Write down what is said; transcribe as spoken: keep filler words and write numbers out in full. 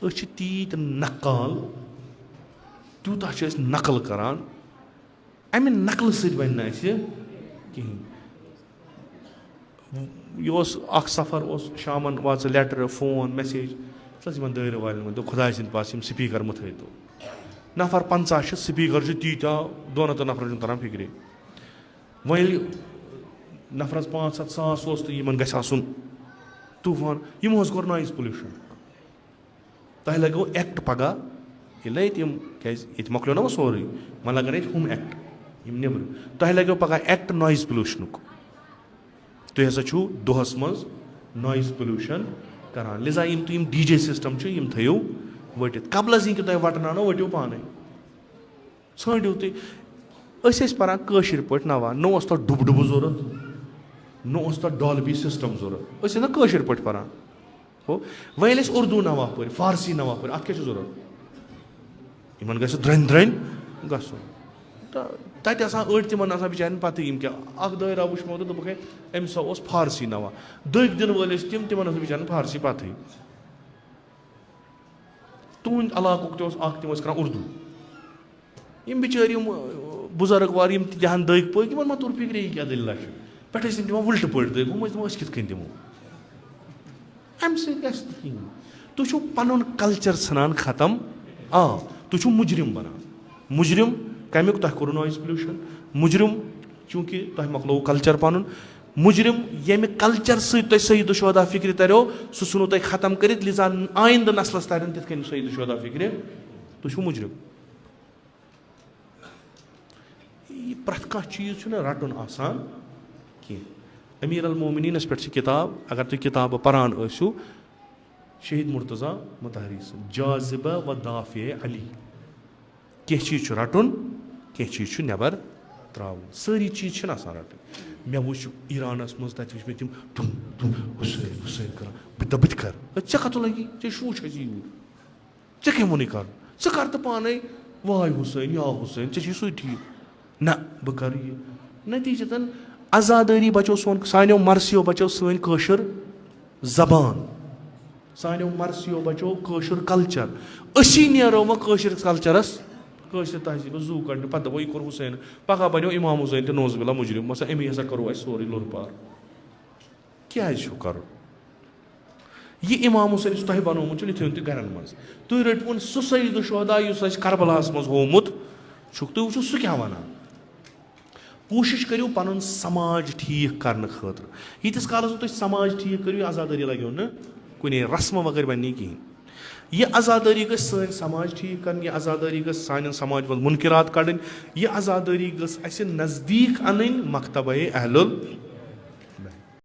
أسۍ چھِ تیٖتۍ نقال، تیوٗتاہ چھِ أسۍ نقل کران، امہِ نقلہٕ سۭتۍ بنہِ نہٕ اسہِ کِہیٖنۍ۔ یہِ اوس اکھ سفر، اوس شامن واتہِ لیٹر، فون، میسیج، ژٕ یِمن دٲیرٕ والٮ۪ن ؤنۍ تو خۄداے سٕنٛدِ پاسہٕ یِم سپیکر مہٕ تھٲیتو۔ نفر پنٛژاہ چھِ، سپیکر چھِ تیٖتیٛاہ، دۄن ہتن نفرن چھُنہٕ تران فکرے۔ وۄنۍ ییٚلہِ نفرس پانٛژھ ہتھ، ساس اوس تہٕ یِمن گژھِ آسُن طوفان، یِمو حظ کوٚر نویز پولوشن۔ تۄہہِ لگیو ایکٹ پگاہ، ییٚلہِ نہ ییٚتہِ یِم، کیازِ ییٚتہِ مۄکلیو نہ وۄنۍ سورُے، وۄنۍ لگن ییٚتہِ ہُم ایکٹ، یِم نیبرٕ۔ تۄہہِ لگیو پگاہ ایکٹ نویز پولوشنُک۔ تُہۍ ہسا چھِو دۄہس منٛز نویز پولوشن کران، لہذا یِم تُہۍ یِم ڈی جے سسٹم چھِ، یِم تھٲیِو ؤٹِتھ۔ قبلس یِن کہِ تۄہہِ وٹناونو، ؤٹِو پانے، ژھٲنٛڈِو تُہۍ۔ أسۍ ٲسۍ پران کٲشِر پٲٹھۍ نوا، نہ اوس تتھ ڈُبہٕ ڈُبہٕ ضوٚرتھ، نہ اوس تتھ ڈالبی سسٹم ضوٚرتھ، أسۍ ٲسۍ نہ کٲشِر پٲٹھۍ پران۔ ہو، وۄنۍ ییٚلہِ اَسہِ اردو نوا پٔر، فارسی نوا پٔر، اَتھ کیٛاہ چھُ ضوٚرَتھ؟ یِمَن گژھِ درٛنۍ درٛنۍ گژھُن۔ تہٕ تَتہِ آسان أڑۍ، تِمَن آسان بِچارٮ۪ن پَتہٕ یِم کیٛاہ، اَکھ دٲیرہ وٕچھمو تہٕ دوٚپُکھ، ہے، أمِس ہا اوس فارسی نوا۔ دٔگۍ دِنہٕ وٲلۍ ٲسۍ تِم، تِمَن ٲس نہٕ بِچارٮ۪ن فارسی پَتہٕے۔ تُہُنٛد علاقُک تہِ اوس اَکھ، تِم ٲسۍ کَران اردو۔ یِم بِچٲرۍ یِم، ٲ، بُزرگ وار یِم تہِ دِہَن دٔگۍ پٔکۍ، یِمَن ما توٚر فِکرِ یہِ کیٛاہ دٔلیٖلہ چھِ؟ پٮ۪ٹھٕ ٲسۍ یِم دِوان وٕلٹہٕ پٲٹھۍ دٔگۍ، ہُم ٲسۍ دَپان أسۍ کِتھ کٔنۍ دِمو؟ اَمہِ سۭتۍ گژھِ نہٕ کِہیٖنۍ۔ تُہۍ چھِو پَنُن کلچر ژھٕنان ختم۔ آ، تُہۍ چھِو مُجرِم بَنان۔ مُجرِم کَمیُک؟ تۄہہِ کوٚروٕ نویز پولوشن۔ مُجرِم، چوٗنٛکہِ تۄہہِ مۄکلووُ کلچر پَنُن۔ مُجرِم، ییٚمہِ کلچر سۭتۍ تۄہہِ سید الشہدا فِکرِ تَریو، سُہ ژھٕنوٕ تۄہہِ ختم کٔرِتھ، لہذا آیندٕ نسلس تَرن تِتھ کٔنۍ سید الشہدا فِکرِ۔ تُہۍ چھِو مُجرِم۔ یہِ پرٛٮ۪تھ کانٛہہ چیٖز چھُنہٕ رَٹُن آسان کینٛہہ۔ امیر المومنینس پٮ۪ٹھ چھِ کِتاب، اگر تُہۍ کِتابہٕ پران ٲسِو، شہید مرتضی مطہری سٕنٛز، جاذبہ و دافع علی۔ کینٛہہ چیٖز چھُ رَٹُن، کینٛہہ چیٖز چھُ نٮ۪بر ترٛاوُن۔ سٲری چیٖز چھِنہٕ آسان رَٹٕنۍ۔ مےٚ وٕچھ ایرانس منٛز، تَتہِ وٕچھ مےٚ تِم دُم دُم حسین حسین کران۔ بہٕ تہِ دَپہٕ، بہٕ تہِ کرٕ۔ ہے، ژےٚ کَتھ لَگی؟ ژےٚ شوٗ چھےٚ ژےٚ یوٗر۔ ژےٚ کٔمۍ ووٚنُے کَرُن؟ ژٕ کَر تہٕ پانَے، واے حسین، یا حسین، ژےٚ چھُے سُے ٹھیٖک۔ نہ، بہٕ کَرٕ یہِ۔ نتیٖجتاً عزادٲری بچو سون، سانیو مرثیو بچو سٲنۍ کٲشِر زبان، سانیو مرثیو بچو کٲشُر کلچر۔ أسی نیرو وۄنۍ کٲشِر کلچرس، کٲشرِ تہذیٖبس زُو کَڑنہِ۔ پتہٕ دَپو، یہِ کوٚر حسین، پگاہ بنیو امام حسین تہِ نعوذ باللہ مُجرم، وۄنۍ سا امی ہسا کَرو اَسہِ سورُے لوٚر پار۔ کیٛازِ چھُو کَرُن؟ یہِ امام حسین یُس تۄہہِ بنومُت چھُ، یہِ تھٲیِو تُہۍ گرن منٛز۔ تُہۍ رٔٹۍوُن سُہ سید الشہدا یُس اَسہِ کربلاہس منٛز ہوومُت چھُکھ، تُہۍ وٕچھِو سُہ کیٛاہ وَنان۔ کوٗشِش کٔرِو پَنُن سماج ٹھیٖک کرنہٕ خٲطرٕ۔ ییٖتِس کالس نہٕ تُہۍ سماج ٹھیٖک کٔرِو، یہِ عزادٲری لگیو نہٕ کُنے، رسمہٕ وغٲر بنہِ نہٕ کِہیٖنۍ۔ یہِ عزادٲری گٔژھ سٲنۍ سماج ٹھیٖک کرٕنۍ، یہِ عزادٲری گٔژھ سانٮ۪ن سماج منٛز مُنکِرات کڑٕنۍ، یہِ عزادٲری گٔژھ اَسہِ نزدیٖک اَنٕنۍ مکتبہ اہل ال